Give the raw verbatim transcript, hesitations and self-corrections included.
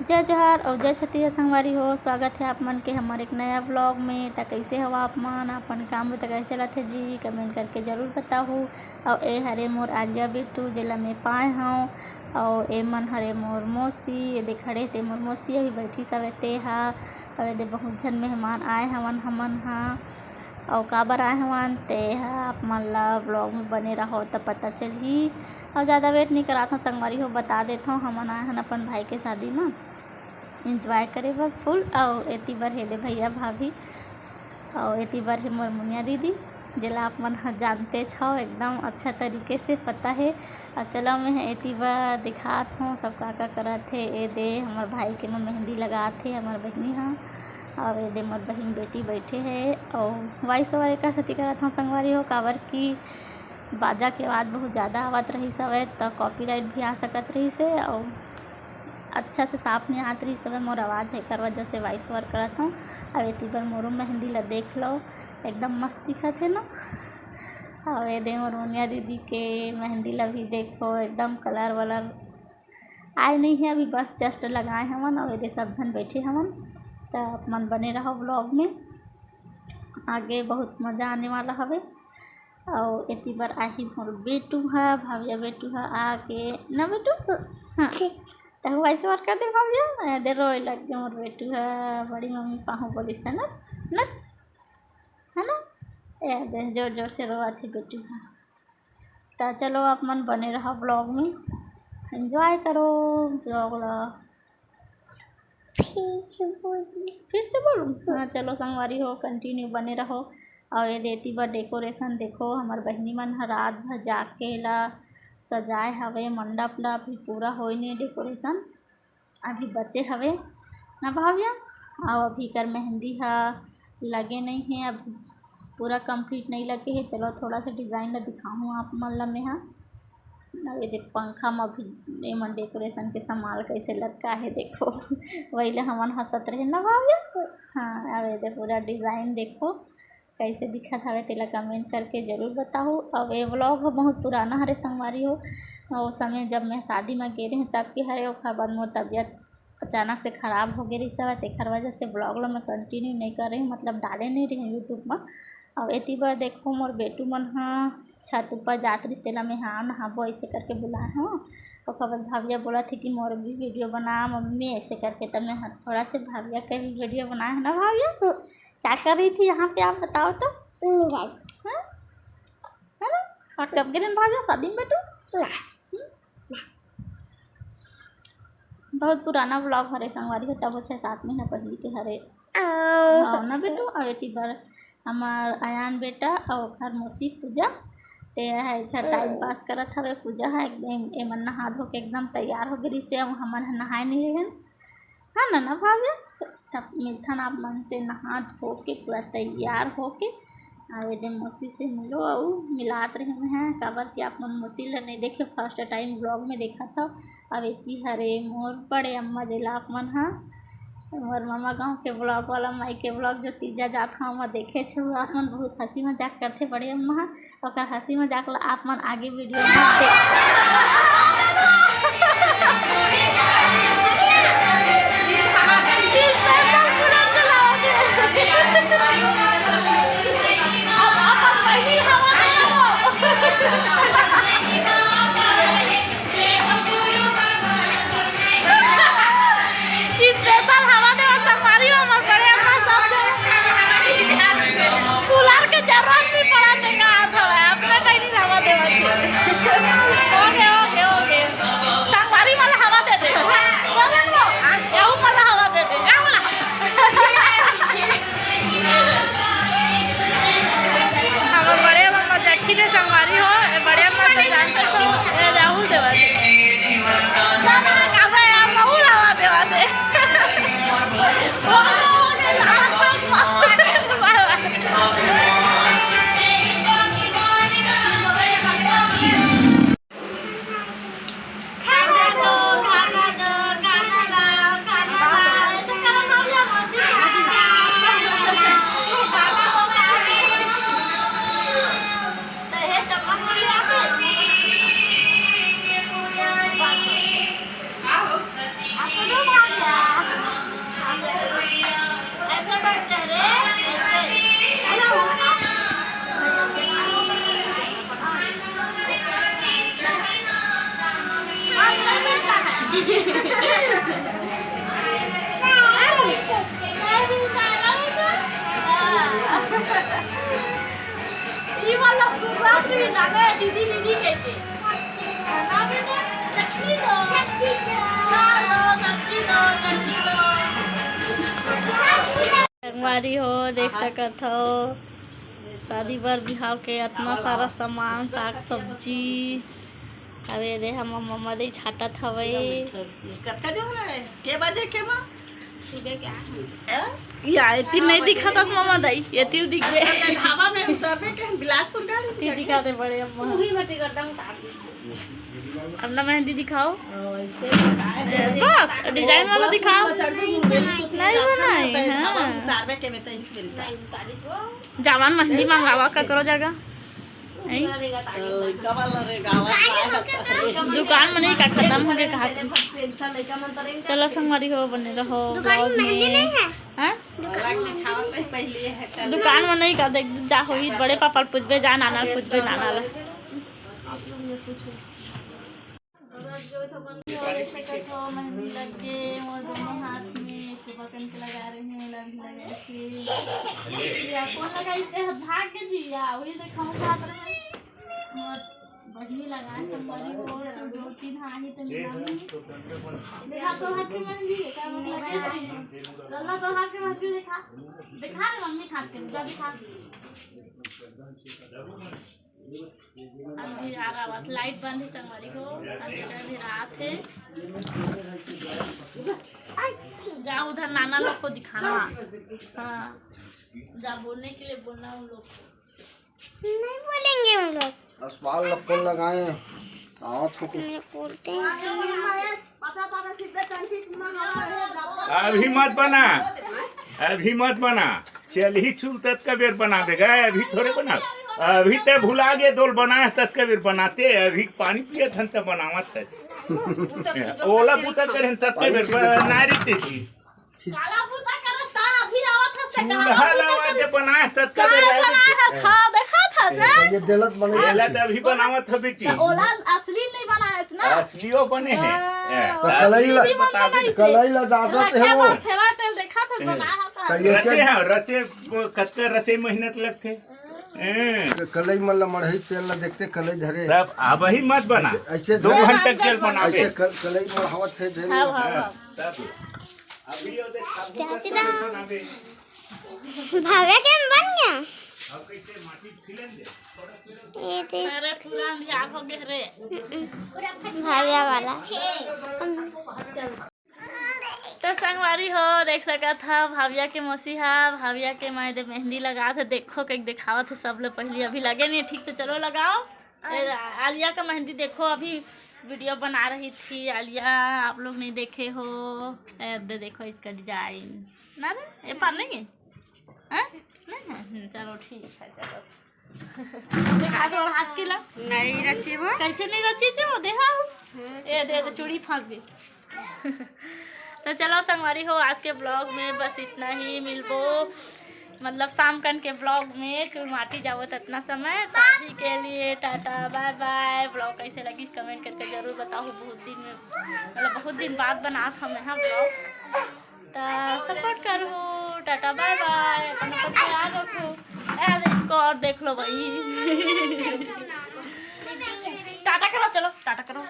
जय जोहार अउ जय छत्तीसगढ़ संगवारी हो, स्वागत हे आप मन के हमर एक नया vlog में। त कइसे हव आप मन? अपन काम बुता कइसे चलत हे जी, comment करके जरूर बताहू। अउ ए हरे मोर आलिया बेटू, जेला मैं पाए हव। अउ ए मन हरे मोर मौसी, ए दे खड़े हे ते मोर मौसी, अभी बैठी सवे ते हा। अउ ए दे बहुत झन मेहमान आए हवन हमन हा। अउ काबर आए हवन ते हा आप मन ला vlog में बने रहो त पता चलही। अउ ज़्यादा wait नहीं करात हव संगवारी हो, बता देत हव, हमन आए हन अपन भाई के शादी में enjoy करे बर full। अउ एती बर हे दे भैया भाभी, अउ एती बर हे मोर मुनिया दीदी, जेला आप मन ह जानते छव, एकदम अच्छा तरीके से पता हे। अउ चलो मैं एती बर दिखात हव सब का का करत हे। ए दे हमर भाई के में मेहंदी लगात हे हमर बहिनी ह, अउ ए दे मोर बहिन बेटी बैठे हे। अउ voice over एकर सेती करत हव संगवारी हो, काबर कि बाजा के आवाज़ बहुत ज़्यादा आवत रहिस हवय, त copyright भी आ सकत रहिस हे, अउ अच्छा से साफ नहीं आत रहिस हवय मोर आवाज़, एकर वजह से voice over करत हव। अब एती बर मोरो मेहंदी ला देख लो, एकदम मस्त दिखत हे ना। अउ ए दे मोर मुनिया दीदी के मेहंदी ला भी देखो, एकदम colour वलर आए नहीं है, अभी बस just लगाए हवन। अउ ए दे सब झन बैठे हवन, त आप मन बने रहो vlog में, आगे बहुत मज़ा आने वाला हवे। अउ एती बर आही मोर बेटू ह, भाविया बेटू ह आके ना बेटू, हाँ, ठीक। तहु voice over कर दे भाविया। ए दे रोए लग गे मोर बेटू ह, बड़ी मम्मी पाहू बोलिस त ना, ना, है ना? ए दे जोर जोर से रोवत हे बेटू ह। त चलो आप मन बने रहो vlog में, enjoy करो vlog ला। फिर से बोल। फिर से बोलूँ? हाँ, चलो संगवारी हो, continue बने रहो। अउ ए दे एती बर decoration देखो, हमर बहिनी मन ह रात भर जाग के एला सजाए हवे मंडप ला, अभी पूरा होए नहीं decoration, अभी बचे हवे ना भाविया। अउ अभी कर मेहंदी ह लगे नहीं है, अभी पूरा complete नहीं लगे है। चलो थोड़ा सा design ला दिखाहूँ आप मन ला मैं ह। अउ ए दे पंखा म भी एमन decoration के सामान कइसे लटका हे देखो। वही ले हमन हंसत रहे ना भाविया। हाँ, अउ ए दे पूरा design देखो कइसे दिखत हवे, तेला comment करके जरूर बताहू। अउ ए vlog ह बहुत पुराना हरे संगवारी हो, ओ समय जब मैं शादी म गे रहें तब के हरे, ओखर बाद मोर तबियत अचानक से खराब हो गे रिहिस हवय, तेखर वजह से vlog ला मैं continue नहीं कर रही हूँ, मतलब डाले नहीं रही YouTube म। अउ एती बर देखो मोर बेटू मन ह छत ऊपर जात रिहिस, तेला मैं हाँ नहाबो ऐसे करके बुलाए हूँ। ओकर बाद भाविया बोलत हे कि मोर भी video बना मम्मी ऐसे करके, तब मैं ह-, थोड़ा से भाविया के भी video बनाए हूँ ना भाविया। क्या कर रही थी यहाँ पे आप बताओ तो? हाँ? है ना? और कब गिरन भाविया शादी में बेटू? हम्म? बहुत पुराना vlog हरे संगवारी हो, तब छः सात महीना पहले के हरे। हाँ ना बेटू, अउ एती बर हमार अयान बेटा अउ ओखर मौसी पूजा, ते ह एखर time pass करत हवे। पूजा ह एकदम, एमन नहा धो के एकदम तैयार हो गे रिहिस हे, अउ हमन ह नहाए नहीं रहेन। हाँ ना, ना भाविया? तब मिलथन आप मन से नहा धो के पूरा तैयार हो के। अउ एदे मौसी से मिलो, अउ मिलात रहे मैं ह, काबर कि आप मन मौसी ल नहीं देखे, first time vlog में देखत हव। अउ एती हरे मोर बड़े अम्मा, जेला आप मन ह मोर ममा गाँव के vlog वाला माई के vlog जो तीजा जात हव, ओमा देखे छव आप मन, बहुत हंसी मजाक करथे बड़े अम्मा ह। ओकर हंसी मजाक ला आप मन आगे video में देख। Special हवा देवत संगवारी हो, हमर बड़े अम्मा सब दे। कूलर के जरूरत नहीं पड़ा, देखा आप हवा, अपने टाइम हवा देवत। ओके, ओके, ओके। संगवारी वाला हवा दे दे। बोले वो, यहू वाला हवा दे दे, गाँव वाला हवा। हमर बड़े अम्मा जक्खी दे संगवारी हो, ए बड़े अम्मा तो जानते हो, ए राहुल देवा दे। ना, ना, ना, काबे, आप राहुल हवा देवा दे। ई वाला सुबह भी लगे दीदी, दीदी कहके। खाना में ना सब्जी दो, सब्जी दो, सब्जी दो, सब्जी दो। संगवारी हो, देख सकत हो, शादी बर बिहाव के अतना सारा सामान, साग सब्जी। अरे रे, हमर मम्मा दई छाटत हवय। कतका जो हो रहा है? के बजे के बा? सुबह के आठ बजे। हैं? या, एती नहीं दिखा था मम्मा दई, एती दिख गए। अरे, ढाबा में उतरबे के हम बिलासपुर गाड़ी से दिखा दे बड़े अम्मा। वही मत कर दम उतार दे। अपना मेहंदी दिखाओ। ओ, ऐसे दिखाए। ए, बस, डिजाइन वाला बस दिखाओ। बस अभी नहीं बनाई, ढाबा हाँ। में उतारबे के में तो ही मिलता है। जवान मेहंदी मंगावा ककरो जगह। हैं? लइका वाला रे, गावा रे। दुकान में नहीं का खत्म हो गया कहा। चलो संगवारी हो, बने रहो दुकान vlog में मेहंदी में। नहीं है। हाँ? दुकान में मेहंदी नहीं है। दुकान में नहीं का देख, जा होई बड़े पापा पूछबे, जा नाना पूछबे, नाना ला। आप लोग ये पूछो। तो बस जो तो बन गया, देख सकत हो, मेहंदी लग के मोर दोनों हाथ में। सुबह कन के लगा रहे हैं, लग लगा के। या कौन लगा इसके हाथ भाग के जी, या वही देख हम हाथ रहे। मोर बहिनी लगा के मरी हो, दो तीन हाथ ही तो मिला नहीं। देखा तो हाथ के मेहंदी, क्या मतलब है? चलो तो हाथ के मेहंदी देखा। देखा रे मम्मी हाथ के, जा दिखा। अंधियार आवत, लाइट बंद है संगवारी हो, अंधेरा अंधेरा आत है। जा उधर नाना लोग को दिखाना। हाँ, जा बोलने के लिए बोलना उन लोग को। नहीं बोलेंगे उन लोग। असपाल ला फोन लगाए, आवत हो कुछ। नहीं बोलते हैं। अभी मत बना, अभी मत बना। चलही चूल ततका बेर बनाबे गा, अभी थोड़े बना। अभी ते भुला गे दोल बनाए ततका बेर बनाते, अभी पानी पियत हन त बनावत है। ओला पुता करे हन ततका बेर बना रही थी। काला पुता करत ता, अभी आवत हस त चूल्हा काला पुता लगा के करत बनाए ततका का बेर बनाए हस? हाँ, देखा था ना? ये देलत बने। एला त अभी बनावत ह बेटी। त ओला असली नहीं बनाए ना? असलियो बने है। हाँ। ए, तो कलई ला, असली बता दे। कलई ला दासत है रखे वो। बस हेवा तेल देखा था, ए, बनाया था। तो ये रचे क्या? हैं, रचे, कतका रचे मेहनत लगथे। ए। कलई मन ला मढ़ई तेल ला देखते, कलई धरे। सब अबही मत बना। ऐसे दो धरे। घंटा के तेल बनाबे। ऐसे कल-, कलई मढ़ावत है, धरे। हाँ, हाँ, हाँ। तब। अभी वो देख, अब चाची दा। बनाबे। भावे के बन गया। अब कैसे माटी फिलन दे? ये देख। अरे पूरा अंधियार हो गए रे। भाविया वाला। तो संगवारी हो, देख सकत हा, भाविया के मौसी हा, भाविया के मायदे मेहंदी लगात हे। देखो, कइक देखावत हे सब ले पहिली, अभी लगे नहीं ठीक से। चलो लगाओ। ए, आलिया का मेहंदी देखो, अभी वीडियो बना रही थी आलिया, आप लोग नहीं देखे हो। ए, दे देखो इसका डिजाइन ना रे, ये पर नहीं है? हाँ? नहीं है? हम्म, चलो ठीक है, चलो। देखा तो हाथ के ला। नहीं रचे वो। कैसे नहीं रचे जे वो, देखा हो? हाँ, ए, दे, दे, चूड़ी फाड़ दे। तो चलो संगवारी हो, आज के ब्लॉग में बस इतना ही। मिलबो मतलब शाम कन के ब्लॉग में, चुरमाटी जावत अतना समय। तो अभी के लिए टाटा बाय बाय। ब्लॉग कैसे लगिस कमेंट करके जरूर बताओ। बहुत दिन में मतलब बहुत दिन बाद बनात हमें हाँ ब्लॉग। तो सपोर्ट करो। टाटा बाय बाय। अपन अपन ख्याल रखो। अरे इसको और देख लो भाई। टाटा करो, चलो टाटा करो।